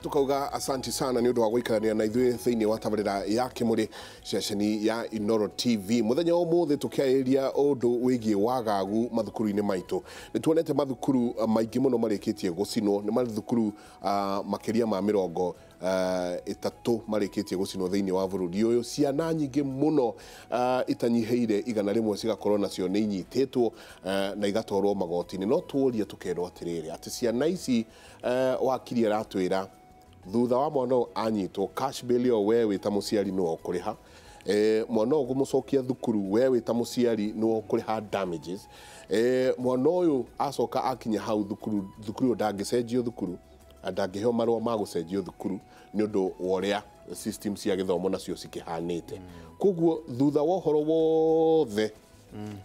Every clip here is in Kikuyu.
Tukauga asanti sana nĩ ũndũ wa gũikarania na ithuĩ thĩinĩ wa tabarĩra ya Kĩmũrĩ ceceni ya Inooro TV. Mũthenya wa ũmũthĩ tũkĩarĩrĩria ũndũ wĩgiĩ wagagu mathukuru-inĩ maitũ. Nĩ tuonete mathukuru maingĩ mũno marĩkĩtie gũcinwo, nĩ mathukuru makĩria ma 30 marĩkĩtie gũcinwo thĩinĩ wa bũrũri ũyũ. Ciana nyingĩ mũno itanyihĩire 100 cigakorwo nacio nĩ inyitĩtwo na igatwarwo magoti-inĩ. No tuorie tũkerwo atĩrĩrĩ, atĩ ciana ici wakiri aratwĩra thutha wa mwana ũyũ anyitwo cash bail ĩyo we wĩ ta mũciari nĩwe ũkũrĩha, mwana ũyũ kũmũcokia thukuru we wĩ ta mũciari nĩwe ũkũrĩha damages, mwana ũyũ acoka akinya hau thukuru, thukuru ĩyo ndangĩcenjio thukuru, ndangĩheo marũa ma gũcenjio thukuru nĩ ũndũ wa ũrĩa system cia gĩthomo nacio cikĩhanĩte. Koguo thutha wa ũhoro wothe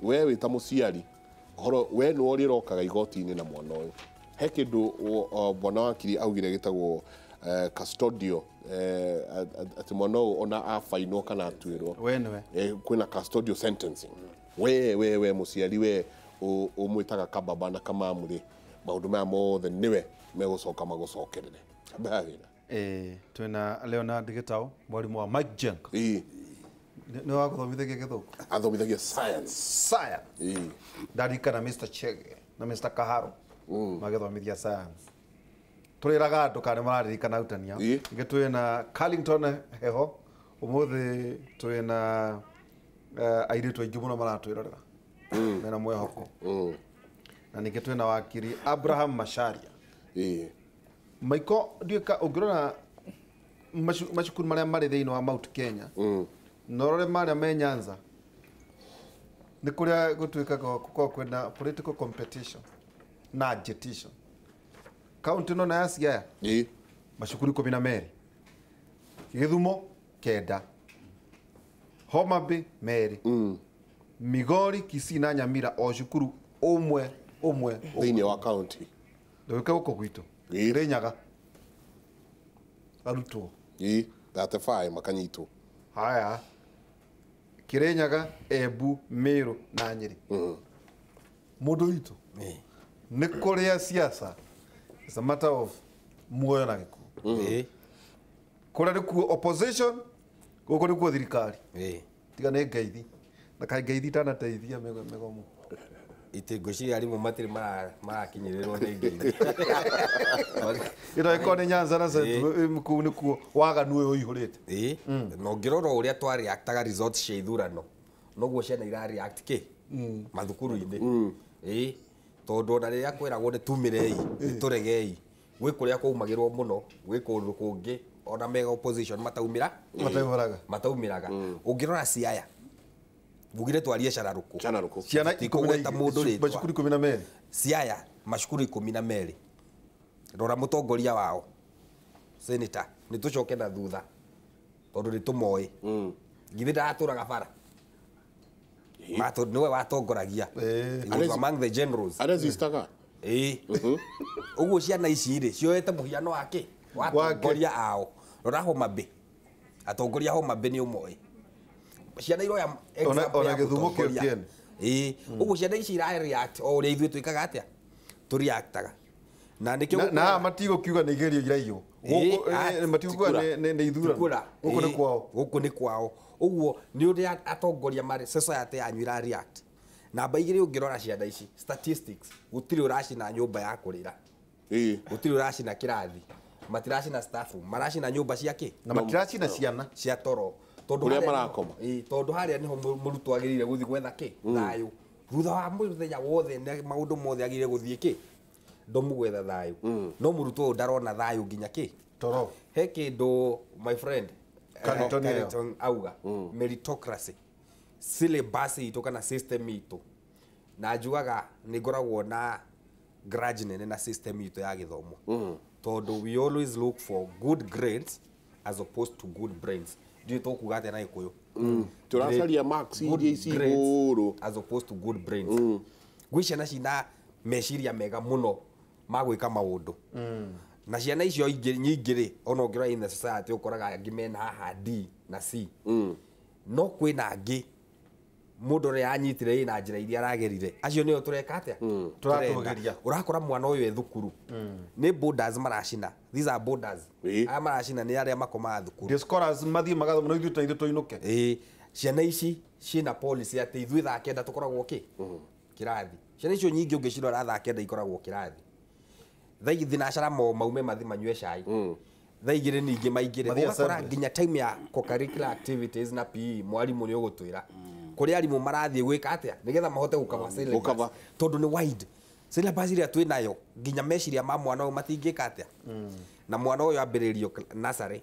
we wĩ ta mũciari ũhoro we nĩwe ũrĩa ũrokaga igoti-inĩ na mwana ũyũ. He kĩndũ bwana wakiri augire gĩtagwo custodial, atĩ mwana ũyũ ona abainwo kana atuĩrwo we nĩwe kwĩna custodial sentencing. We mũciari we ũmwĩtaga kababa na kamamu rĩ, maũndũ maya mothe nĩwe megũcoka magũcokerere. Ambaya wĩra. Twĩna Leonard Gitau, mwalimu wa Mike Jenk. Nĩ wagũthomithagia Gĩthũngũ? Athomithagia science. Science. Ndarikana Mr. Chege na Mr. Kaharo magĩthomithia science. Tũrĩraga andũ kana nĩ mararirikana arutani ao. Ningĩ twĩna Carlington Heho, ũmũthĩ twĩna airĩtu aingĩ mũno maratwĩrorera mena mwĩhoko. Na ningĩ twĩna wakiri Abraham Macharia. Maiko ndiũĩ ũngĩrora macukuru marĩa marĩ thĩinĩ wa Mount Kenya na ũrore marĩa me Nyanza, nĩ kũrĩa gũtuĩkaga gũkoragwo kwĩna political competition na agitation. Kaunti ĩno na ya Siaya macukuru 12, Gĩthumo 9, Homa Bay 2, Migori, Kisii na Nyamira o cukuru ũmwe ũmwe thĩinĩ wa county. Ndũgĩũke gũkũ gwitũ Kirinyaga arutwo 35 makanyitwo. Haya, Kirinyaga, Embu, Meru na Nyeri. Mũndũ witũ nĩ kũrĩa siasa it's a matter of muoyo na gĩkuũ. Kũrĩa nĩkuo opposition, gũkũ nĩkuo thirikari. Tiga nĩ ngeithi na kaĩ ngeithi itanateithia mĩgomo. Ite ngwĩciria arimũ matirĩ marakinyĩrĩrwo nĩ ngeithi. Ĩno ĩkorwo nĩ Nyanza na Central, kũu nĩkuo waganu ũyũ ũihũrĩte. Na ũngĩrora ũrĩa twareactaga results cia ithurano, noguo ciana irareact kĩ mathukuru-inĩ. Tondũ ona rĩrĩa kwĩragwo nĩ tumĩrei, nĩ tũregei, gwĩ kũrĩa kwaumagĩrwo mũno, gwĩ kũndũ kũngĩ ona mega opposition mataumĩra mataumĩraga mataumĩraga. Ũngĩrora Siaya, mbugire twarie cararũkũ. Cararũkũ. Ciana Tikũgweta mũndũ rĩtwa. Macukuru 12. Siaya macukuru 12. Rora mũtongoria wao senator, nĩ tũcoke na thutha tondũ nĩ tũmoĩ. Githĩ ndaratũraga bara? Nĩwe watongoragia. He was among the generals. Aresistaga. Ũguo ciana ici rĩ cioete mũhiano wake wa atongoria ao. Rora Homa Bay, atongoria Homa Bay nĩ ũmoĩ. Ciana iroya example Ona ya Gĩthumo kĩo mũtongoria. kĩene. Ũguo ciana ici irareact o ũrĩa ithuĩ twĩkaga atĩa, tũreactaga. Na nĩkĩo Na haha matigũkiuga nĩ igerio iraiywo. Gũkũ, matigũkiuga nĩ ithurano. Tikura. Gũkũ nĩ kwao. Gũkũ nĩ kwao. Ũguo nĩ ũrĩa atongoria marĩ society yanyu irareact. Namba 2 ũngĩrora ciana ici statistics, gũtirĩ ũracina nyũmba ya kũrĩra. Gũtirĩ ũracina kĩrathi. Matiracina staff room, maracina nyũmba cia kĩ? Na matiracina ciana. Cia toro. Tondũ Kũrĩa harĩa marakoma. Tondũ harĩa nĩho mũrutwo agĩrĩire gũthiĩ gwetha kĩ? Thayũ. Thutha wa mũthenya wothe na maũndũ mothe agĩrĩire gũthiĩ kĩ? Ndomu gwetha thayũ. No mũrutwo ũyũ ndarona thayũ nginya kĩ? Toro. He kĩndũ my friend, Carlton ĩyo. Carlton auga, meritocracy. Syllabus itũ kana system itũ. Na njugaga nĩ ngoragwo na grudge nene na system itũ ya gĩthomo. Tondũ we always look for good grades as opposed to good brains. Ndiũĩ tũkuga atĩa na Gĩkũyũ. Tũracaria marks Good iria ici grades igũrũ. as opposed to good brains. Gwĩ ciana cina meciria mega mũno ma gwĩka maũndũ. Na ciana icio ingĩ nyingĩ rĩ, ona ũngĩrora in the society ũkoraga angĩ mena haha D na C. No kwĩna angĩ Mũndũ ũrĩa anyitire ĩ na njĩra iria aragerire acio nĩo tũreka atĩa? Tũratũgĩria. Ũrakora mwana ũyũ e thukuru nĩ borders maracina. These are borders. Aya maracina nĩ arĩa makomaga thukuru. The scholars mathiĩ magathoma no ithuĩ ithuĩ tũinũke. Ĩĩ, ciana ici ciĩna policy atĩ ithuĩ thaa 9 tũkoragwo kĩ kĩrathi. Ciana icio nyingĩ ũngĩcirora thaa 9 ikoragwo kĩrathi. Thaa thinacara maume mathi manyue cai. Thaa 2 ningĩ maingĩre. Ũgakora nginya time ya co-curricular activities na PE mwarimũ nĩ ũgũtwĩra kũrĩa arimũ marathiĩ gwĩka atĩa nĩgetha mahote gũkava syllabus, tondũ nĩ wide syllabus ĩrĩa twĩ nayo nginya meciria ma mwana ũyũ matingĩka atĩa. Na mwana ũyũ ambĩrĩrio nursery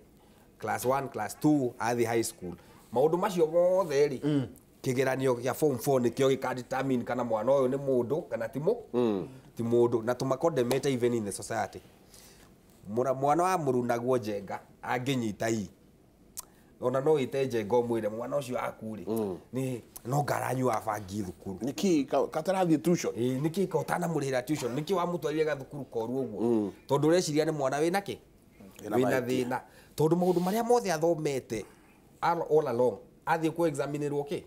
class 1 class 2 athiĩ high school, maũndũ macio mothe rĩ kĩgeranio kĩa form 4 nĩkĩo gĩka determine kana mwana ũyũ nĩ mũndũ kana ti mũndũ. Na tũmakondemete even in the society. Mwana wa mũrunagwo Njenga angĩnyita i ona no ite Njenga ũmwĩre mwana ũcio aku rĩ nĩ no ngaranyua bangi thukuru nĩkĩ katarathiĩ tuition. Ĩĩ, nĩkĩ ka ũtanamũrĩhĩra tuition, nĩkĩ wamũtwarire gathukuru koru ũguo, tondũ ũreciria nĩ mwana wĩna kĩ wĩna thĩna, tondũ maũndũ marĩa mothe athomete all along athiĩ kũ examinirwo kĩ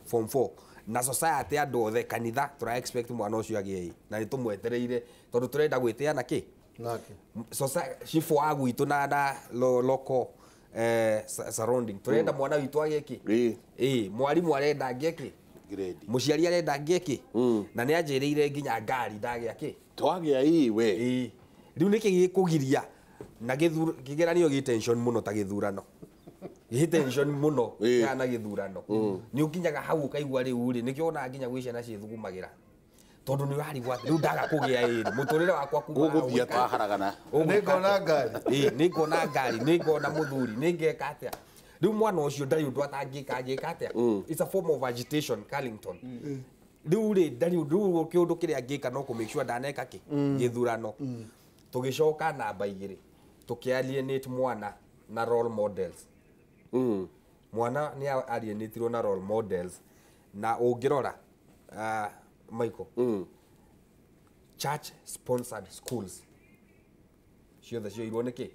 form 4 na society andũ othe kanitha tũra expect mwana ũcio agĩe ĩ, na nĩ tũmwetereire tondũ tũrenda gwĩtĩa na kĩ nake cibũ wa gwitũ na local surrounding turenda mwana witũ agĩe kĩ. Ĩĩ, mwarimũ arenda ngĩe kĩ, mũciari arenda ngĩe kĩ, na nĩ anjĩrĩire nginya ngari ndagĩa kĩ twagĩa ĩ we. Ĩĩ, rĩu nĩkĩ gĩkũgiria na kĩgeranio gĩ tension mũno ta gĩthurano, gĩ tension mũno kana gĩthurano nĩ ũkinyaga hau ũkaigua rĩu rĩ nĩkĩo wonaga nginya gwĩ ciana ciĩthugumagĩra tondũ nĩ ũrarigwo atĩ rĩu ndaga kũgĩa ĩrĩ mũtũrĩre wakwa kuma ũgũthiĩ atĩa? Haragana. Nĩngona ngari. Ĩĩ, nĩngona ngari, nĩngona mũthuri, nĩngeka atĩa. Rĩu mwana ũcio ndarĩ ũndũ atangĩka angĩka atĩa. It's a form of agitation, Carlington. Rĩu rĩ ndarĩ ũndũ rĩu kĩũndũ kĩrĩa angĩka no kũ make sure ndaneka kĩ gĩthurano. Tũgĩcoka namba 2 tũkĩ alienate mwana na role models. Mwana nĩ alienatirwo na role models na ũngĩrora Michael, church sponsored schools ciothe cioirwo nĩ kĩ?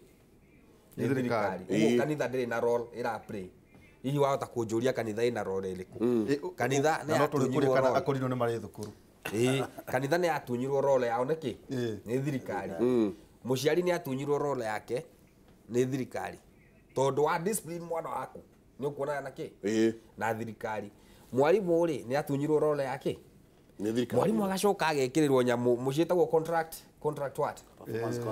Nĩ thirikari. Ũguo kanitha ndĩrĩ na role ĩra play. Hihi wahota kũnjũria kanitha ĩna role ĩrĩkũ? Kanitha nĩ yatunyirwo role. Akorirwo nĩ marĩ thukuru. Ĩĩ, kanitha nĩ yatunyirwo role yao nĩ kĩ? Nĩ thirikari. Mũciari nĩ atunyirwo role yake nĩ thirikari. Tondũ wa discipline mwana waku nĩ ũkuonana na kĩ? Na thirikari. Mwarimũ rĩ nĩ atunyirwo role yake. Mwarimu agacoka agekĩrĩrwo nyamũ mũciĩtagwo contract what?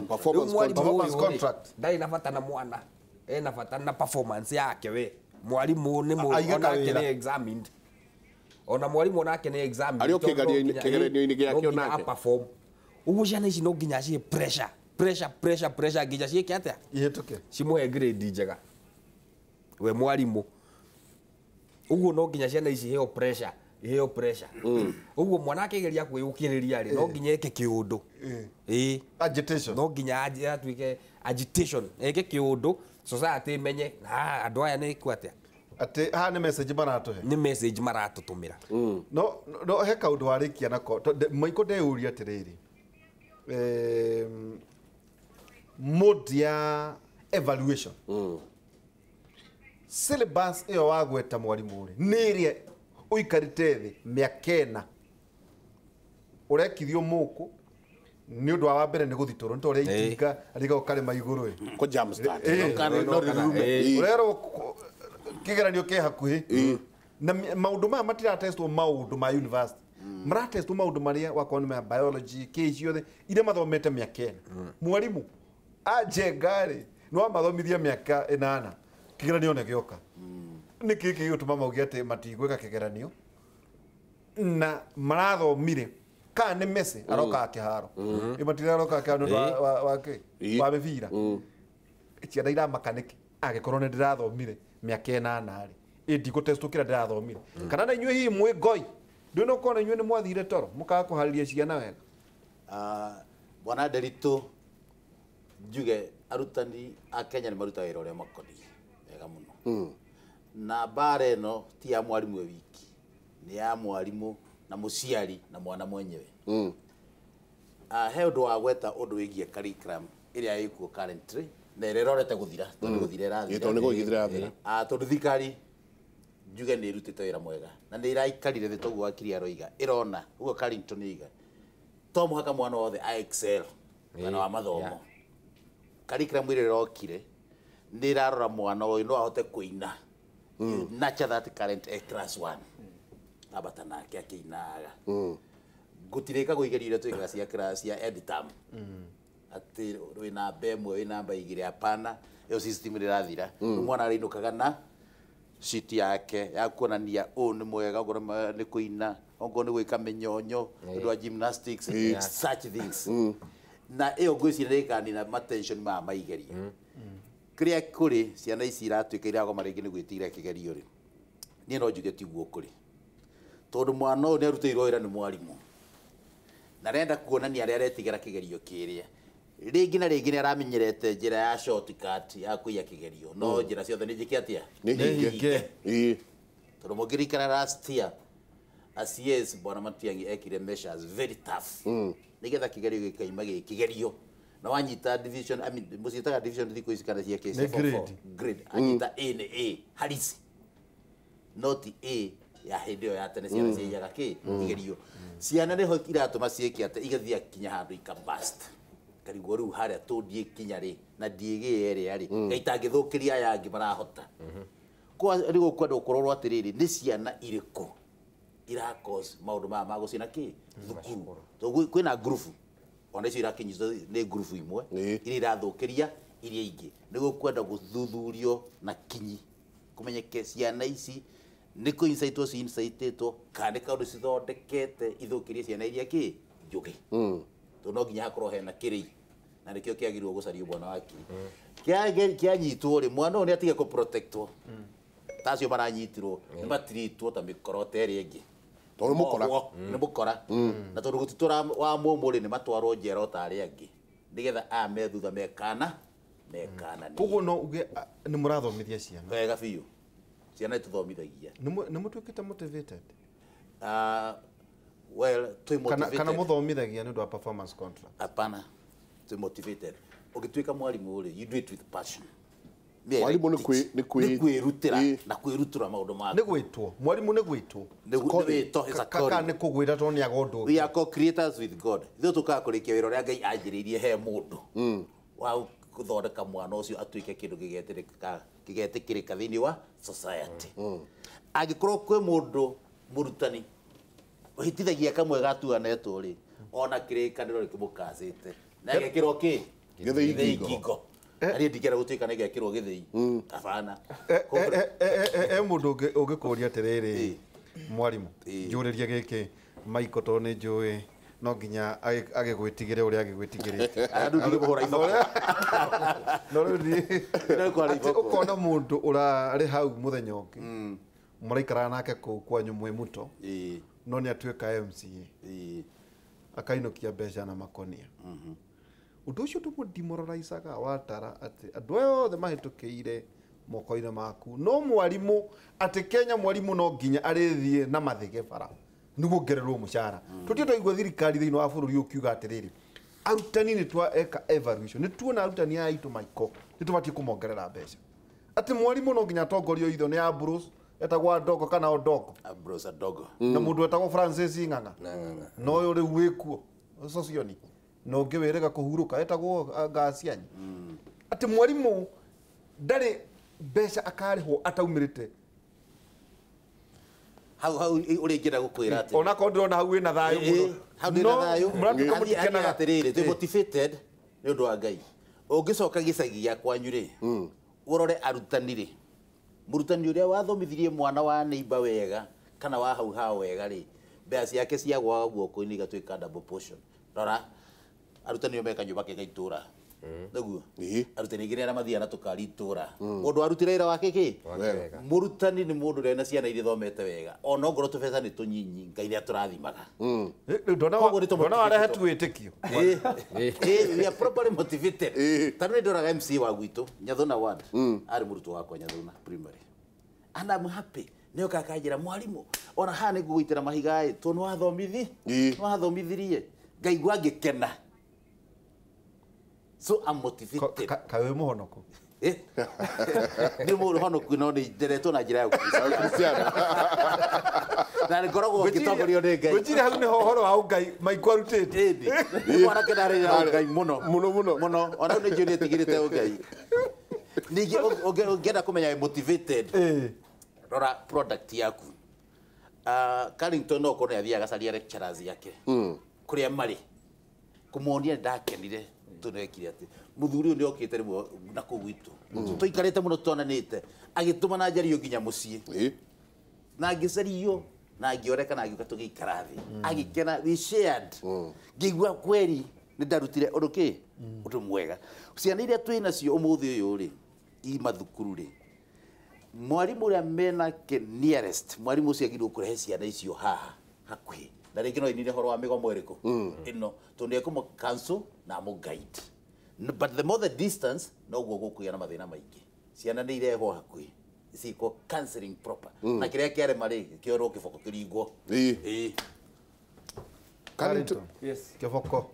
Performance contract. Ndarĩ na bata na mwana, ena bata na performance yake we. Mwarimu nĩ onake nĩ examined. Ona mwarimu onake nĩ examined. Arĩ o kĩgeranio-inĩ gĩake onake. Perform. Ũguo ciana ici no nginya ciĩ pressure, pressure, pressure, pressure nginya ciĩke atĩa? Ihĩtũke. Cimũhe grade njega. We mwarimu. Ũguo no nginya ciana ici iheo pressure. Iheo pressure. Ũguo mwana akĩgeria kwĩyũkĩrĩria rĩ no nginya eke kĩũndũ. Ĩĩ. Agitation. No nginya atuĩke agitation, eke kĩũndũ society ĩmenye ha andũ aya nĩ ku atĩa. Atĩ haha nĩ message maratũhe. Nĩ message maratũtũmĩra. No he kaũndũ warĩkia nako. Maiko ndeyũria atĩrĩrĩ. Mode ya evaluation. Syllabus ĩyo wagweta mwarimũ rĩ nĩ ĩrĩa ũikarĩte thĩ mĩaka ĩna ũrekithio mũkũ nĩ ũndũ wa mbere nĩ gũthitũrwo nĩ ta ũrĩa itinga rĩgoka karĩma igũrũ ĩ kũ jam start ũrerwo kĩgeranio kĩ hakuhĩ na maũndũ maya matiratestwo maũndũ ma university maratestwo maũndũ marĩa wakorwo nĩ ma biology kĩ ciothe iria mathomete mĩaka ĩna. Mwarimũ Anjenga rĩ nĩ wamathomithia mĩaka 8 kĩgeranio nĩ gĩoka. Nĩ kĩ gĩgũtũma mauge atĩ matigwĩka kĩgeranio na marathomire kana nĩ Messi aroka kĩharo ĩ matiraroka kĩharo nĩ wa kĩ wa mĩbira ciana iramaka nĩkĩ angĩkorwo nĩ ndĩrathomire mĩaka 8 rĩ ĩ ndigũtestwo kĩrĩa ndĩrathomire kana na inyuĩ hihi mwĩ ngoi ndũĩ no korwo inyuĩ nĩ mwathire toro mũkaga kũharĩria ciana wega. Bwana Nderitu njuge arutani a Kenya nĩ marutaga wĩra ũrĩa makoniĩ wega mũno. Na mbara ĩno ti ya mwarimu we wiki, nĩ ya mwarimu na mũciari na mwana mwenyewe. He ũndũ wa gweta ũndũ wĩgiĩ curriculum ĩrĩa ĩkuo currently na ĩrĩa ĩrorete gũthira tondũ gũthira ĩrathira. Tondũ nĩ gũgĩthira ĩrathira. Tondũ thirikari Njuge nĩ ĩrutĩte wĩra mwega na nĩ ĩraikarire thĩ toguo wakiri aroiga ĩrona ũguo Carrington oiga to mũhaka mwana wothe a excel mwena wa mathomo. Curriculum ĩrĩa ĩrokire nĩ ĩrarora mwana ũyũ no ahote kũina. You nurture that current a class 1 ambata nake akĩinaga. Gũtirĩka igerio iria twĩkaga cia class cia end term atĩ wĩ namba ĩmwe wĩ namba igĩrĩ, hapana, ĩyo system ĩrathira. Mwana arĩinũkaga na sheet yake ya kuonania ũũ nĩ mwega, okorwo nĩ kũina, okorwo nĩ gwĩka mĩnyonyo, ũndũ wa gymnastics, such things. Na ĩyo ngwĩciria nĩ ĩkanina matension ma maigerio. Kĩrĩa kũrĩ ciana ici iratuĩka iragoma rĩngĩ nĩ gwĩtigĩra kĩgerio rĩ, niĩ no njuge tiguo kũrĩ, tondũ mwana ũyũ nĩ arutĩirwo wĩra nĩ mwarimũ na arenda kuonania arĩa aretigĩra kĩgerio kĩrĩa. Rĩngĩ na rĩngĩ nĩ aramenyerete njĩra ya shortcut ya kũiya kĩgerio, no njĩra ciothe nĩ njĩke atĩa? Nĩ hinge. Tondũ mũngĩririkana last year ACS Bwana Matiang'i ekire measures very tough nĩgetha kĩgerio gĩkaima gĩ kĩgerio na wanyita division, I mean mũciĩtaga division thikũ ici kana cia Nĩ grade. Grade anyita A nĩ A harisi, not A ya hĩndĩ ĩyo ya tene ciana ciaiyaga kĩ igerio. Ciana nĩho iratũma ciĩke atĩ igathiĩ kinya handũ ikabust karigwo rĩu harĩa tũndiĩ kinya rĩ na ndiĩgĩe ĩrĩa rĩ ngai itangĩthũkĩria aya angĩ marahota. Kwa rĩu ũkwenda gũkorwo atĩrĩrĩ nĩ ciana irĩkũ irakos maũndũ maya ma gũcina kĩ thukuru, tondũ kwĩna ngurubu ona icio irakinyitwo nĩ ngurubu imwe iria irathũkĩria iria ingĩ. Nĩ gũkwenda gũthuthurio na kinyi kũmenyeke ciana ici nĩ kũ insightwo ci insightĩtwo kana nĩ kaũndũ cithondekete ithũkĩrie ciana iria kĩ njũgĩ. Tondũ no nginya hakorwo hena kĩrĩi na nĩkĩo kĩagĩrĩirwo gũcario bwana wakiri. Kĩanyitwo rĩ, mwana ũyũ nĩ atige kũ protectwo ta acio maranyitirwo nĩ matiritwo ta mĩkorote ĩrĩa ĩngĩ. Tondũ nĩ mũkora. Nĩ mũkora. Na tondũ gũtitũra wa mũmũ rĩ, nĩ matwarwo njera o ta arĩa angĩ nĩgetha aya me thutha mekana mekanania. Koguo no uge nĩ mũrathomithia ciana wega biũ. Ciana nĩtũthomithagia. Nĩ mũtuĩkĩte motivated? Well, twĩ motivated. Kana mũthomithagia nĩ ũndũ wa performance contract? Hapana, twĩ motivated. Ũngĩtuĩka mwarimũ rĩ, you do it with passion. Mwarimũ nĩ kwĩrutĩra na kwĩrutĩra maũndũ maku. Nĩ gwĩtwo. Mwarimũ nĩ gwĩtwo. Nĩ gwĩtwo, it's a calling. Kana nĩ kũgwĩra tondũ nĩ aga ũndũ ũngĩ. We are co-creators with God. Ithuĩ tũkaga kũrĩkia wĩra ũrĩa Ngai anjĩrĩirie he mũndũ wa gũthondeka mwana ũcio atuĩke kĩndũ gĩgetĩkĩrĩka thĩinĩ wa society. Angĩkorwo kwĩ mũndũ mũrutani ũhĩtithagia kamwe gatuanetwo rĩ, ona kĩrĩkanĩro nĩkĩmũkacĩte na gĩkĩrwo kĩ Gĩthĩi ngingo. Ariĩ ndingĩenda gũtuĩka nĩ gekĩrwo gĩthĩi. Abana. Mũndũ ũngĩkũria atĩrĩrĩ mwarimũ, njũrĩrie gĩkĩ Maiko tondũ nĩ njũĩ no nginya agĩgwĩtigĩre ũrĩa agĩgwĩtigĩrĩte. Andũ ndigĩmũhũra iboko. No rĩu atĩ ũkona mũndũ ũrarĩ hau mũthenya ũngĩ mũraikaraga nake kũu kwanyu mwĩ mũto, no nĩ atuĩka MCA akainũkia mbeca na makonia. Ũndũ ũcio ndũmũdemoralizaga watara atĩ andũ aya othe mahĩtũkĩire moko-inĩ maku, no mwarimũ atĩ Kenya mwarimũ no nginya arĩthiĩ na mathĩge bara nĩguo ongererwo mũcara. Tũtirĩ twaigua thirikari thĩinĩ wa bũrũri ũkiuga atĩrĩrĩ, arutani nĩ twaeka evaluation, nĩ tuona arutani aya aitũ Maiko nĩ tũbatiĩ kũmongerera mbeca. Atĩ mwarimũ no nginya atongorio itho nĩ Ambrose etagwo Adongo kana Odongo. Ambrose Adongo. Na mũndũ etagwo Francis Ng'ang'a. Na ũyũ rĩu wĩkuo Socioni. Na ũngĩ wĩrĩga kũhurũka etagwo Ngacianyi. Atĩ mwarimũ ndarĩ mbeca akarĩhwo ataumĩrĩte. Hau hau ũrĩa ingĩenda gũkwĩra atĩ ona korwo ndĩrona hau wĩna thayũ mũno. Hau ndĩna thayũ. Mũratuĩka mũtikenaga. Atĩrĩrĩ, twĩ motivated nĩ ũndũ wa Ngai. Ũngĩcoka gĩcagi gĩa kwanyu rĩ, ũrore arutani rĩ, mũrutani ũrĩa wathomithirie mwana wa neighbor wega kana wa hau hao wega rĩ, mbeca ciake ciagwaga guoko-inĩ igatuĩka double portion. Rora arutani o meka nyũmba kega itũra. Nĩguo arutani aingĩ nĩ arĩa mathiaga na tũkari itũra. Mũndũ arutire wĩra wake kĩ? Mũrutani nĩ mũndũ ũrĩa na ciana iria ithomete wega, ona ongorwo tũbeca nĩ tũnyinyi, Ngai nĩ atũrathimaga. Ndona warehe tu wĩtĩkio. We are properly motivated. Tondũ nĩ ndoraga MC wa gwitũ Nyathuna ward, arĩ mũrutwo wakwa Nyathuna primary, and I'm happy. Nĩ oka akanjĩra mwarimũ, ona haha nĩ ngũgũitĩra mahiga ĩ, tondũ nĩ wathomithirie, ngaigua ngĩkena. So I'm motivated. Kaĩ wĩ mũhonoko? Nĩ mũhonoku no nĩ nderetwo na njĩra ya Ũkristiano. Na nĩ ngoragwo ngĩtongorio nĩ Ngai. Gwĩciria hau nĩho ũhoro wa ũngai Maiko arutĩte. Ĩni. Nĩ mwanake ndarĩ na ũngai mũno. Mũno mũno. Mũno. Ona rĩu nĩ njũĩ nĩ etigĩrĩte ũngai. Ningĩ ũngĩenda kũmenya wĩ motivated, rora product yaku. Carrington no korwo nĩ athiaga agacaria lecturers yake kũrĩa marĩ kũmonia ndakenire tũnekire atĩ mũthuri ũyũ nĩ okĩte rĩmwe na kũu gwitũ tũikarĩte mũno tũtonanĩte agĩtũma na njario nginya mũciĩ na ngĩcario na ngĩoreka na ngĩũka tũgĩikara thĩ agĩkena, we shared, ngĩigua kweri nĩ ndarutire ũndũ kĩ ũndũ mwega. Ciana iria twĩ nacio ũmũthĩ ũyũ rĩ i mathukuru rĩ, mwarimũ ũrĩa menake nearest, mwarimũ ũcio agĩrĩirwo kũrehe ciana icio haha hakuhĩ na rĩngĩ no inine ũhoro wa mĩgomo ĩrĩkũ ĩno tondũ nĩ ekũmũ cancel na amũ guide. But the more the distance noguo gũkũgĩa na mathĩna maingĩ. Ciana nĩ irehwo hakuhĩ ciĩkwo counseling proper na kĩrĩa kĩarema rĩ kĩorwo kĩboko kĩringwo. Ĩĩ. Carrington. Yes. Kĩboko.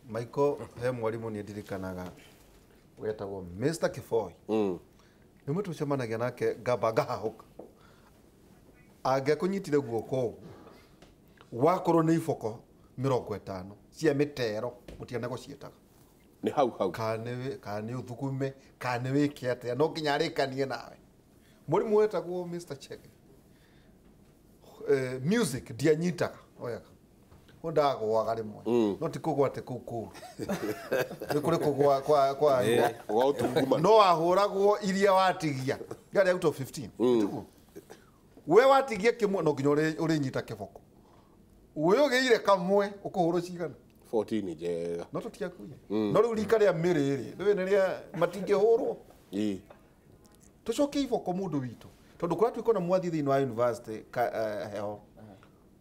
Maiko he mwarimũ niĩ ndirikanaga wetagwo Mr. Kĩboi. Nĩmwe tũcemanagia nake ngamba ngahahũka. Angĩakũnyitire guoko ũguo wakorwo nĩ iboko 50 cia mĩtero mũtiana gũciĩtaga. Nĩ hau hau. Kana nĩ ũthugume kana nĩ wĩke atĩa no nginya arĩkanie nawe. Mũrimũ wetagwo Mr. Chege. Music ndianyitaga wega. Ndagũaga rĩmwe no ti kũgwa atĩ kũu kũũru. Nĩ kũrĩ kũgwa kwa Gwa ũtungumano. No wahũragwo iria watigia yarĩ out of 15. Tiguo we watigia kĩmwe no nginya ũrĩnyita kĩboko. We ũgĩire kamwe ũkũhũrwo cigana? 14 njega. No tũtiakuire. No rĩu rika rĩa mĩrĩ rĩ rĩu nĩ rĩa matingĩhũrwo. Tũcoke iboko mũndũ witũ tondũ kũratuĩka ona mwathiĩ thĩinĩ wa university heho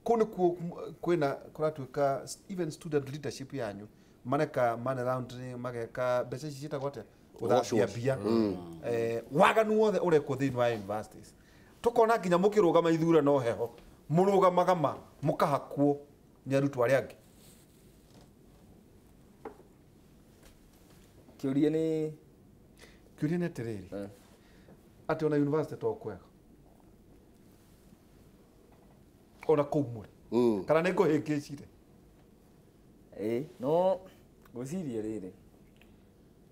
kũu nĩkuo kwĩna kũratuĩka even student leadership yanyu mareka money laundering mageka mbeca ici ciĩtagwo atĩa gũthambia mbia waganu wothe ũrekwo thĩinĩ wa universities tũkona nginya mũkĩrũgama ithurano heho mũrũgamaga ma mũkahakwo nĩ arutwo arĩa angĩ. Kĩũria nĩ kĩũria nĩ atĩrĩrĩ atĩ ona university to kwega ona kũu mũrĩ kana nĩ ngũhĩngĩcire? No ngwĩciria rĩrĩ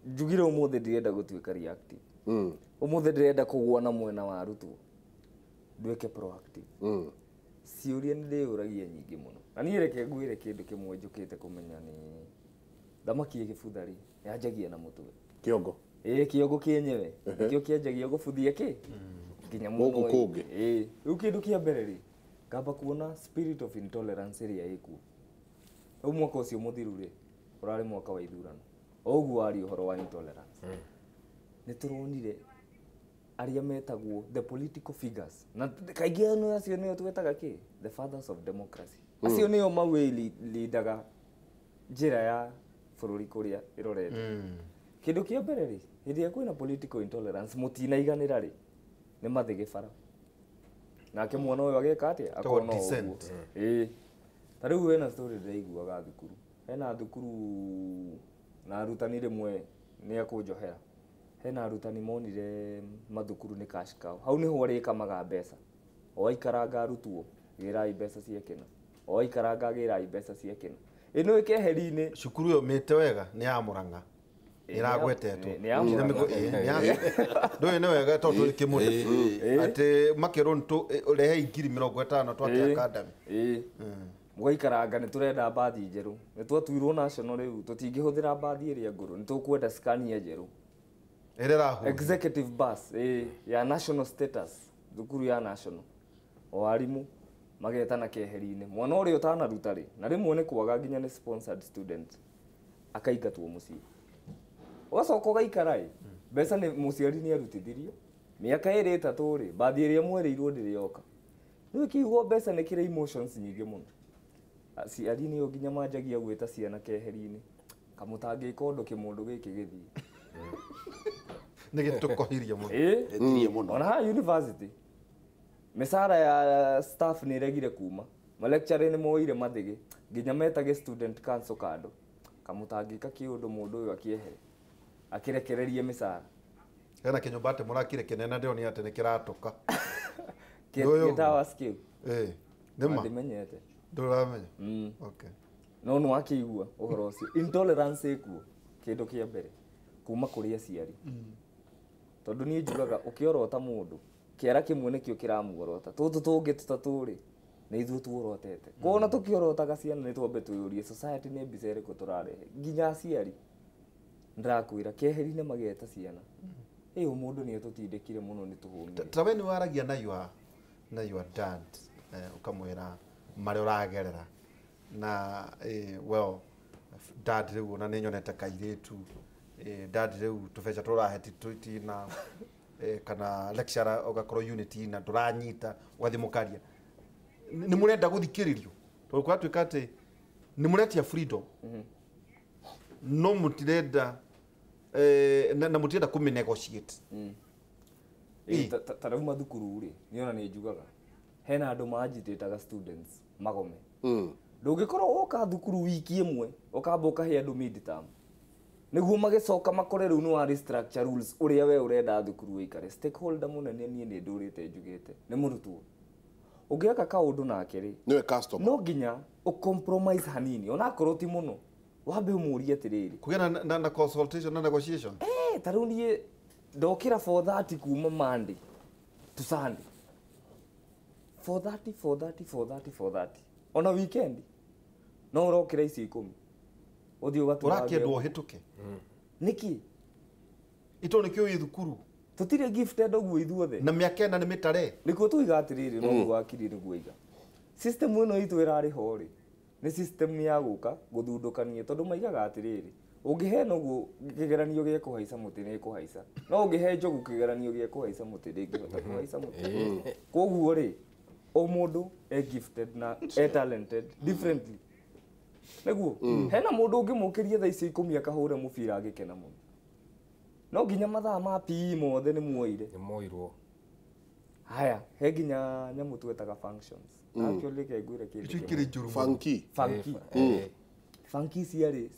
njugire ũmũthĩ ndirenda gũtuĩka reactive. Ũmũthĩ ndĩrenda kũgũa na mwena wa arutwo nduĩke proactive. Ciũria nĩ ndĩyũragia nyingĩ mũno na niĩ reke ngwĩre kĩndũ kĩmwe njũkĩte kũmenya nĩ thamaki ĩgĩbutha rĩ yanjagia na mũtwe. Kĩongo. Kĩongo kĩenyewe nĩkĩo kĩanjagia gũbuthia kĩ nginya mũno gũkũ kũngĩ. Rĩu kĩndũ kĩa mbere rĩ ngamba kuona spirit of intolerance ĩrĩa ĩkuo. Rĩu mwaka ũcio mũthiru rĩ ũrarĩ mwaka wa ithurano o ũguo waria ũhoro wa intolerance. Nĩ tũronire arĩa metagwo the political figures na kaingĩ ano acio nĩo twetaga kĩ the fathers of democracy. Acio nĩo mawĩlindaga njĩra ya bũrũri kũrĩa ĩrorete. Kĩndũ kĩa mbere rĩ hĩndĩ ĩrĩa kwĩna political intolerance mũtinaiganĩra rĩ nĩ mathĩgĩ bara nake mwana ũyũ ageka atĩa akona ũguo. Ta rĩu hena story ndĩraiguaga thukuru, hena thukuru na arutani rĩmwe nĩ akũnjohera, hena arutani monire mathukuru nĩ cash cow, hau nĩho arĩkamaga mbeca o aikaranga arutwo gĩrai mbeca cia kĩna o aikaranga gĩrai mbeca cia kĩna ĩno ĩkeheri-inĩ. Cukuru ĩyo mĩte wega nĩ ya Mũrang'a ĩragwetetwo ndũĩ nĩ wega tondũ tũrĩ kĩmũrĩ atĩ makĩrwo nĩ rehei 50,000 twake academy. Mũgaikaranga nĩ tũrenda mbathi njerũ nĩ twatuirwo national rĩu tũtingĩhũthĩra mbathi ĩrĩa ngũrũ nĩ tũkwenda Scania njerũ ĩrĩa ĩrahũthĩra executive bus ya national status thukuru ya national o arimũ magetana keheri-inĩ mwana ũrĩa ũtanaruta rĩ na rĩmwe nĩ kwaga nginya nĩ sponsored student akaingatwo mũciĩ ũgacoka ũgaikara ĩ mbeca nĩ mũciari nĩ arutithirio mĩaka ĩrĩ ĩtatũ rĩ mbathi ĩrĩa mwerĩirwo ndĩrĩ yoka. Rĩu kiugo mbeca nĩ kĩrĩ emotions nyingĩ mũno. Aciari nĩo nginya manjagia gwĩta ciana keheri-inĩ kamũtangĩka ũndũ kĩmũndũ gĩkĩ gĩthiĩ nĩ gĩtũkohirie mũno. Ĩtirie mũno. Ona haha university mĩcara ya staff nĩ ĩregire kuma malecture nĩ moire mathĩgĩ nginya metage student council kando kamũtangĩka kĩũndũ mũndũ ũyũ akĩehere akĩrekererie mĩcara. Hena kĩnyũmba atĩ mũrakire kĩnene ndĩronire atĩ nĩ kĩratũka. Gĩtawa skill. Nĩma. Ndimenyete. Ndũramenya. Okay. No nĩ wakĩigua ũhoro ũcio. Intolerance ĩkuo kĩndũ kĩa mbere kuma kũrĩ aciari. Tondũ niĩ njugaga ũkĩorota mũndũ kĩara kĩmwe nĩkĩo kĩramuorota. Tũtũ tũngĩ tũtatũ rĩ nĩ ithuĩ tuorotete. Kuona tũkĩorotaga ciana nĩ twambe twĩyũrie society nĩ mbica ĩrĩkũ tũrarehe. Nginya aciari ndĩrakwĩra keheri-inĩ mageta ciana. Ĩĩ mũndũ nĩ atũtindĩkire mũno nĩ tũhũnire. Ta we nĩ waragia na your dad ũkamwĩra marĩa ũragerera na well dad rĩu ona nĩ nyonete kairĩtu dad rĩu tũbeca tũrahe tina kana lecturer ũgakorwo unity na ndũranyita ũgathiĩ mũkaria nĩ mũrenda gũthikĩrĩrio tondũ kwatuĩka atĩ nĩ mũretia freedom no mũtirenda na mũtirenda kũmĩnegotiate. Ta rĩu mathukuru rĩ niĩ ona nĩ njugaga hena andũ maagitaga students magome. Ndũngĩkorwo woka thukuru wiki ĩmwe ũkamba ũkahe andũ midterm nĩguo magĩcoka makore rĩu nĩ wa restructure rules ũrĩa we ũrenda thukuru ĩikare. Stakeholder mũnene niĩ nĩ ndũrĩte njugĩte nĩ mũrutwo. Ũngĩeka kaũndũ nake rĩ nĩwe customer, no nginya ũcompromise hanini onakorwo ti mũno wambe ũmũrie atĩrĩrĩ kũgĩa na consultation na negotiation. Ta rĩu niĩ ndokĩra 4:30 kuma Monday to Sunday 4:30 4:30 4:30 4:30 ona weekend no ũrokĩra ici 10 ũthiĩ ũgatũra ũrakĩendwo ũhĩtũke nĩkĩ ito nĩkĩo wĩ thukuru tũtirĩ gifted ũguo ithuothe na mĩaka ĩna nĩ mĩtare nĩkuo tũiga atĩrĩrĩ no ũguo hakiri nĩguo iga system ĩno itũ ĩrarĩ ho rĩ nĩ system ya gũka gũthundũkania tondũ maigaga atĩrĩrĩ ũngĩhe nũguo kĩgeranio gĩa kũhaica mũtĩ nĩ kũhaica no ũngĩhe njogu kĩgeranio gĩa kũhaica mũtĩ ndĩngĩhota kũhaica mũtĩ. Koguo rĩ o mũndũ e gifted na e talented differently nĩguo hena mũndũ ũngĩmũkĩria thaa icio 10 akahũra mũbira agĩkena mũno no nginya mathaa ma PE mothe nĩ muoire nĩ moirwo. Haya he nginya nyamũ twetaga functions. Actually ke ngwĩre kĩndũ kĩrĩ njũru funky funky ciarĩ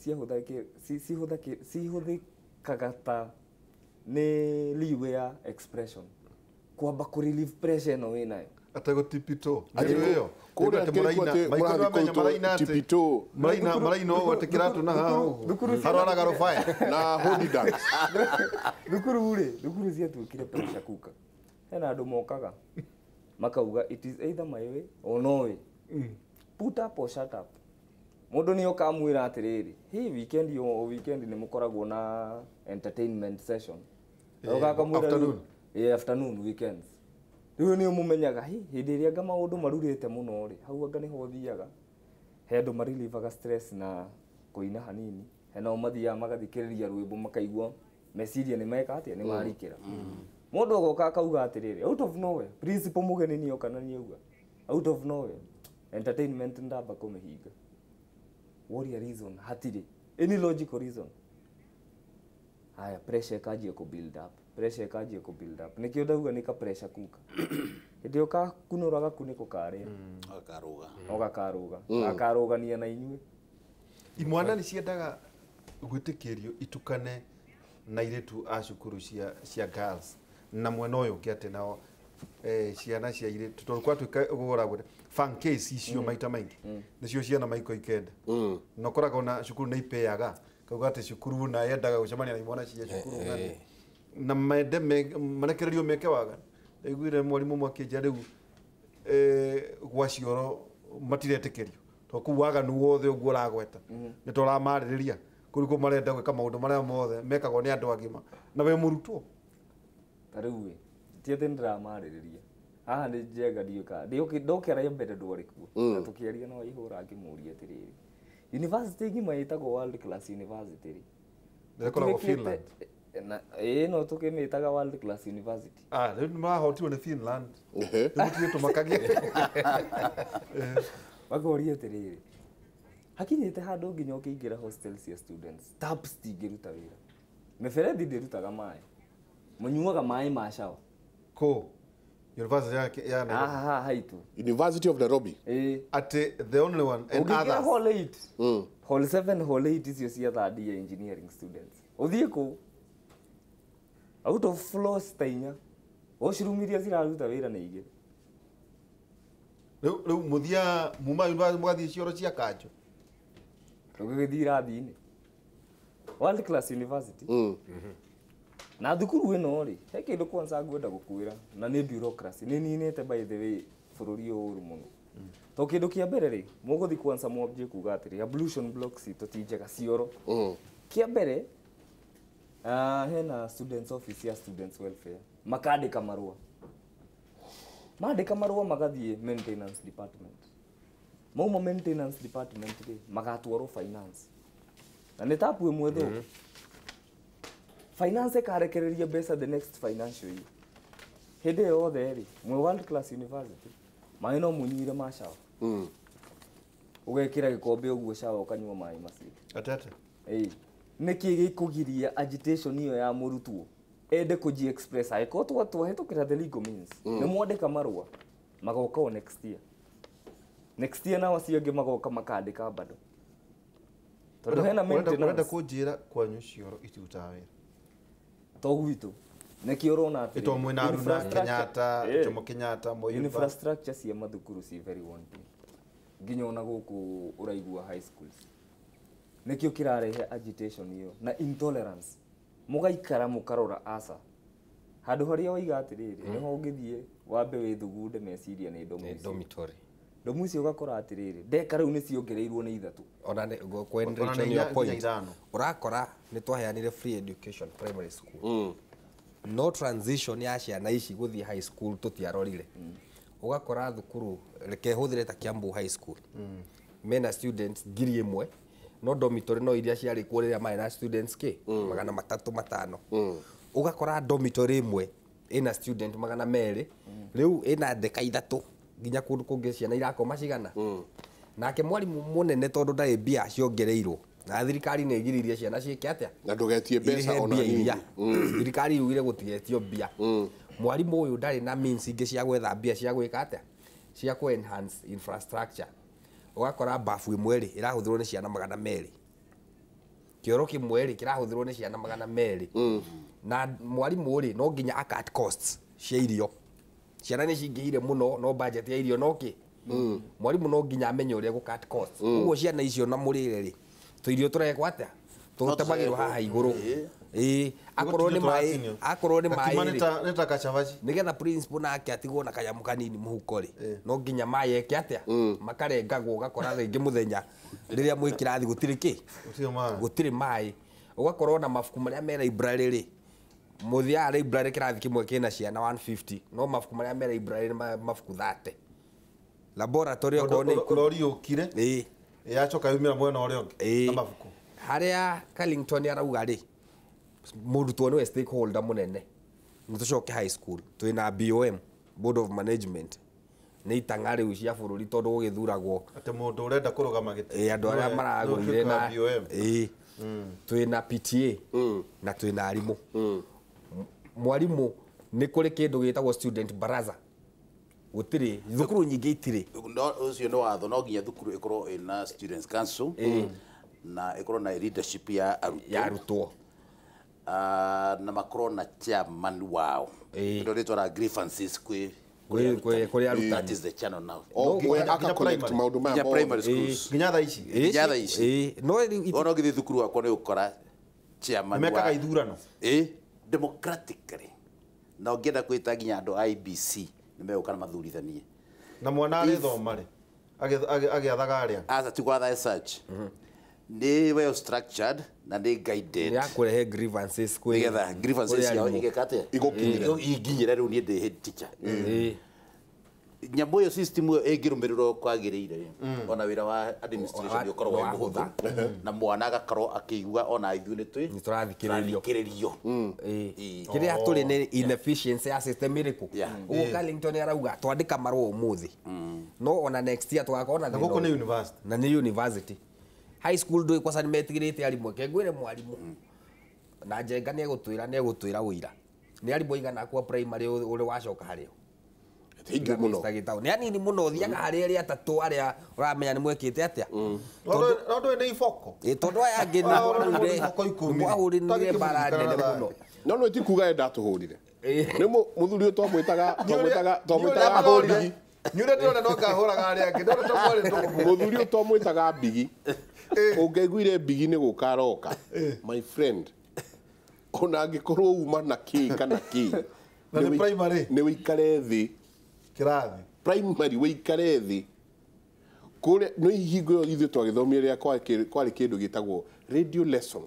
cihũthĩkaga ta nĩ leeway ya expression kwamba kũ relieve pressure ĩno wĩnayo atego tipito nĩyo kũrĩa tipito maraina ũguo atĩ kĩratũ na haha ũguo harwaraga rũbaya na hodi dance. Thukuru rĩ thukuru ciatuĩkire pressure cooker. Hena andũ mokaga makauga it is either my way or no way. Put up or shut up. Mũndũ nĩ oka amwĩra atĩrĩrĩ hey weekend o weekend nĩ mũkoragwo na entertainment session afternoon. Afternoon weekends rĩu nĩ ũmũmenyaga hĩndĩ ĩrĩa anga maũndũ marurĩte mũno rĩ hau anga nĩho ũthiaga he andũ marelivaga stress na kũina hanini hena o mathiaga magathikĩrĩria rwĩmbo makaigua meciria nĩ meka atĩa nĩ marikĩra. Mũndũ agoka akauga atĩrĩrĩ out of nowhere principal mũgeni nĩ oka na nĩ auga out of nowhere entertainment ndamba kũmĩhinga. Warrior reason hatirĩ any logical reason. Haya pressure ĩkanjia kũ build up pressure ĩkanjia kũ build up nĩkĩo ndauga nĩ ka pressure kuka hĩndĩ ĩyo kakunũra gakunĩko karĩa gakaruga gakaruga gakarũgania na inyuĩ. Imwana nĩ ciendaga gwĩtĩkĩrio itukane na airĩtu a cukuru cia girls na mwena ũyũ ũngĩ atĩ nao ciana cia airĩtu tondũ kwatuĩka ũgũragwo fan case icio maita maingĩ nĩcio ciana maiko ikenda na ũkoraga ona cukuru nĩ ipeaga kauga atĩ cukuru na yendaga gũcemania na imwana cia cukuru na mende marekererio meke waganu. Ndaiguire mwarimũ ũmwe akĩnjĩra rĩu gwa cioro matiretĩkĩrio tondũ kũu waganu wothe ũguo ũragweta nĩ tũramarĩrĩria kũu nĩkuo marenda gwĩka maũndũ marĩa mothe mekagwo nĩ andũ agima na we mũrutwo. Ta rĩu ĩ ti atĩ nĩndĩramarĩrĩria haha nĩ njenga ndiũka ndokĩra mbere ndwarĩ kuo na tũkĩaria na Waihũra ngĩmũria atĩrĩrĩ university ng'ima ĩtagwo world class university rĩ ĩkoragwo Finland ĩĩ no tũkĩmĩtaga world class university. Rĩu nĩmarahotirwo nĩ Finland rĩu gũtirĩ tũmakagia. Makoria atĩrĩrĩ hakinyĩte handũ nginya ũkĩingĩra hostel cia students taps ctingĩruta wĩra mĩberethi ndĩrutaga maĩ mũnyuaga maĩ ma shower kũ university ya Nairobi haha haitũ University of Nairobi atĩ the only one and others hall 8 hall 7 hall 8 icio cia third year engineering students ũthiĩ kũ Out of floors ta inya washroom iria ciraruta wĩra nĩ igĩrĩ. Rĩu mũthia muma university mũgathiĩ cioro cia kanjũ. Tũgĩgĩthiĩ irathi-inĩ world class university. Na thukuru ĩno rĩ, he kĩndũ kwanza ngwenda gũkwĩra na nĩ bureaucracy nĩ ninĩte by the way bũrũri ũyũ ũru mũno. To kĩndũ kĩa mbere rĩ, mũgũthiĩ kwanza mwambie kuga atĩrĩ ablution blocks citũ ti njega cioro. Kĩa mbere hena students office ya students welfare makandĩka marũa. Mandĩka marũa magathiĩ maintenance department. Mauma maintenance department rĩ magatwarwo finance. Na nĩ tapu ĩmwe thũku. Finance ĩkarekereria mbeca the next financial year. Hĩndĩ ĩyo yothe rĩ, mwĩ world class university, maĩ no mũnyuire ma shower. Ũgekĩra gĩkombe ũguo shower ũkanyua maĩ macio. Atete. Ĩĩ. Nĩkĩ gĩkũgiria agitation ĩyo ya mũrutwo ende kũji express angĩkorwo twahĩtũkĩra the legal means. Nĩ mwandĩka marũa magoka o next year. Next year nao acio angĩ magoka makandĩka bado. Tondũ hena Ũrenda maintenance. kũnjĩra kwanyu cioro itirutaga wĩra. To gwitũ nĩkĩo ũrona atĩrĩ, Ĩto mwĩna Aruna Kenyatta, Ĩĩ. Jomo Kenyatta, Moi University. Infrastructure cia mathukuru ci very wanting nginya ona gũkũ ũraigua high schools. Nĩkĩo kĩrarehe agitation ĩyo na intolerance. Mũgaikara mũkarora aca handũ harĩa waiga atĩrĩrĩ nĩho ũngĩthiĩ wambe wĩthugunde meciria nĩ ndomu Nĩ icio. dormitory. Ndomu icio ũgakora atĩrĩrĩ ndeka rĩu nĩ ciongereirwo nĩ ithatũ. Ona nĩ Ona nĩ your inya point. ithano. Ũrakora nĩ twaheanire free education primary school. No transition ya ciana ici gũthiĩ high school tũtiarorire. Ũgakora thukuru reke hũthĩre ta Kiambu High School. Mena students 1,000 no dormitory no iria ciarĩ kuo rĩrĩa marĩ na students kĩ 305. Ũgakora dormitory ĩmwe ĩna student 200 rĩu ĩna ndeka ithatũ nginya kũndũ kũngĩ ciana irakoma cigana. Nake mwarimũ mũnene tondũ ndarĩ mbia ciongereirwo na thirikari nĩ ĩgiririe ciana ciĩke atĩa Na ndũgetie mbeca Irĩhe ona mbia nini. iria. Thirikari yugire gũtigetio mbia. Mwarimũ ũyũ ndarĩ na means ingĩ cia gwetha mbia cia gwĩka atĩa cia kũ enhance infrastructure. Ũgakora bafu ĩmwe rĩ ĩrahũthĩrwo nĩ ciana 200. Kĩoro kĩmwe rĩ kĩrahũthĩrwo nĩ ciana 200. Na mwarimũ rĩ no nginya a cut costs cia irio. Ciana nĩ cingĩhire mũno no budget ya irio no kĩ. Mwarimũ no nginya amenye ũrĩa gũ cut costs. Ũguo ciana icio na mũrĩre rĩ tũirio tũrekwo atĩa tũtemagĩrwo haha igũrũ. Ĩĩ akorwo nĩ maĩ akorwo nĩ Gakima maĩ nĩ rĩ ta nĩ ta kacabaci. nigetha principal nake atigwo na kanyamũ kanini mũhuko rĩ no nginya maĩ eke atĩa makarengagwo ũgakora rĩngĩ mũthenya rĩrĩa mwĩ kĩrathi gũtirĩ kĩ Gũtirĩ maĩ. gũtirĩ maĩ. Ũgakorwo na mabuku marĩa me library rĩ mũthiaga library kĩrathi kĩmwe kĩna ciana 150 no mabuku marĩa me library nĩ mabuku 30. Laboratory okorwo nĩ Rori yũkire ĩĩ yacoka yumĩra mwena ũrĩa ũngĩ Ĩĩ. na mabuku. Harĩa Carlington arauga rĩ mũrutwo nĩwe stakeholder mũnene. Nĩ tũcoke high school twĩna BOM Board of Management nĩ itang'a rĩu cia bũrũri tondũ gũgĩthuragwo Atĩ mũndũ ũrenda kũrũgama gĩtĩ. ĩĩ andũ arĩa maragũire na BOM. ĩĩ twĩna PTA na twĩna arimũ. Mwarimũ nĩ kũrĩ kĩndũ gĩtagwo student baraza. Gũtirĩ thukuru nyingĩ itirĩ. No ũcio nĩ watho no nginya thukuru ĩkorwo ĩna students council na ĩkorwo na leadership ya arutwo ya arutwo. Na makorwo na chairman wao. Ĩĩ. Ndio rĩtwa la grievances kwĩ Kwĩ arutani. That is the channel now. O Nginya aka connect primary. maũndũ maya Nginya mothe. primary schools. Nginya thaa ici. Nginya thaa ici. Ĩĩ no rĩu Ona ũngĩthiĩ thukuru wakwa nĩ ũgũkora chairman wa Mekaga ithurano. Ĩĩ democratically. Na ũngĩenda kwĩta nginya andũ a IBC nĩ megũka na mathurithanie. Na mwana arĩthoma rĩ agĩathaga arĩa. Aca ti gwatha as such. Nĩ well structured na nĩ guided. nĩ ya kũrehe grievances kwĩ Nĩgetha grievances kũrĩ ciao arimũ. igĩka atĩa? Igũkinyĩre. Inginyĩre rĩu niĩ ndĩ head teacher. Ĩĩ. Nyamũ ĩyo system ĩyo ĩngĩrũmĩrĩrwo kwagĩrĩire ona wĩra wa administration ũkoragwo wĩ mũhũthũ na mwana agakorwo akĩigua ona ithuĩ nĩ twĩ Nĩ tũrathikĩrĩrio. tũrathikĩrĩrio. Ĩĩ. Kĩrĩa tũrĩ nĩ inefficiency ya system ĩrĩkũ. Yeah. Ũguo Carlington arauga twandĩka marũa ũmũthĩ no ona next year tũgakorwo na Na thĩna gũkũ nĩ ũyũ. university. Na nĩ university. High school ndũĩ kwaca nĩ metigĩrĩte arimũ ke ngwĩre mwarimũ na Njenga nĩ egũtwĩra ũira nĩ arimũ aigana kwa primary ũrĩ wacoka harĩo Ti aingĩ mũno. Mr. Gitau nĩ anini mũno ũthiaga harĩ arĩa atatũ arĩa ũramenya nĩ mwekĩte atĩa No ndũĩ nĩ iboko. Ĩ, tondũ aya angĩ Ah, ũrĩ mũndũ iboko ikũmi. nĩ mwahũrĩrire mbara nene Tagĩkĩmũririkana mũno. No ti kuga enda tũhũrire. Nĩ mũthuri ũyũ twamwĩtaga Bigi. Nĩ ũrĩa ndĩrona no ngahũraga arĩa angĩ. Ndĩrona ta mwarĩ tũgũmũ. Mũthuri ũyũ twamwĩtaga Bigi. Ũngĩaiguire Bigi nĩ gũka aroka. My friend. Ona angĩkorwo uma na kĩ kana kĩ. Na nĩ primary. Nĩ wĩikare thĩ. Kĩrathi. Primary wĩikare thĩ. Kũrĩa nĩ hingo ĩyo ithuĩ twagĩthomire rĩrĩa kwarĩ kĩndũ gĩtagwo radio lesson.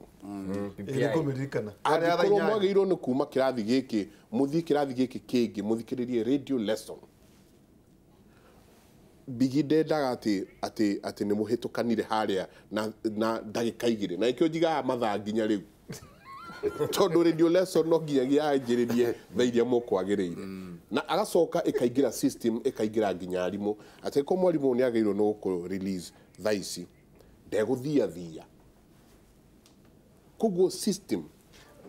Nĩ ngũmĩririkana. Angĩkorwo mwagĩrĩirwo nĩ kuma kĩrathi gĩkĩ mũthiĩ kĩrathi gĩkĩ kĩngĩ mũthikĩrĩrie radio lesson. Bigi ndendaga atĩ nĩ mũhĩtũkanire harĩa na ndagĩka igĩrĩ na nĩkĩo njigaga mathaa nginya rĩu. Tondũ radio lesson no nginyagia yanjĩrĩrie thaa iria mũkwagĩrĩire. Na agacoka ĩkaingĩra system ĩkaingĩra nginya arimũ atĩ ko mwarimũ nĩ agĩrĩirwo nĩ gũkũ release thaa ici ndegũthia thia. Koguo system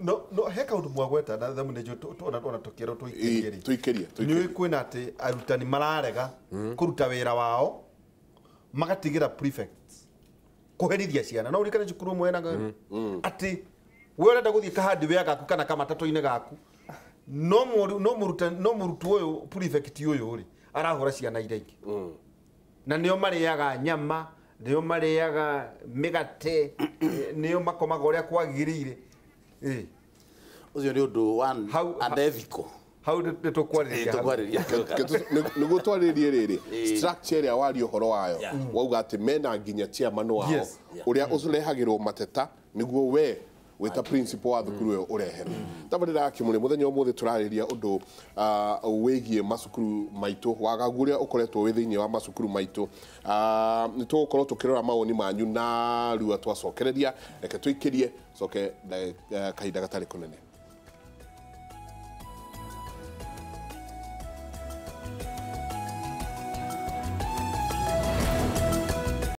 no he kaũndũ mwagweta na thamu nĩnjũĩ ona tũkĩrwo tũikĩrie rĩ. Tũikĩrie. Nĩũĩ kwĩna atĩ arutani mararega kũruta wĩra wao magatigĩra prefects kũherithia ciana. No ũririkane cukuru ũmwe na atĩ we ũrenda gũthiĩ kahandi wea gaku kana kamatatũ-inĩ gaku no mũrutwo ũyũ prefect ũyũ rĩ arahũra ciana iria ingĩ. Na nĩo marĩaga nyama, nĩo marĩaga mĩgate, nĩo makomaga ũrĩa kwagĩrĩire. Ũcio nĩ ũndũ unethical. Hau nĩ tũkwarĩrĩria. Nĩguo twarĩrĩrie rĩrĩ structure ĩrĩa waria ũhoro wayo wauga atĩ mena nginya chairman wao ũrĩa ũrehagĩrwo mateta nĩguo we wĩta principal wa thukuru ĩyo ũreherwo. Tabarĩra ya Kĩmũrĩ mũthenya ũmũthĩ tũrarĩria ũndũ wĩgiĩ macukuru maitũ wagagu ũrĩa ũkoretwo wĩ thĩinĩ wa macukuru maitũ. Nĩ tũgũkorwo tũkĩrora mawoni manyu na rua twacokereria reke tũikĩrie coke kahinda gatarĩ kũnene.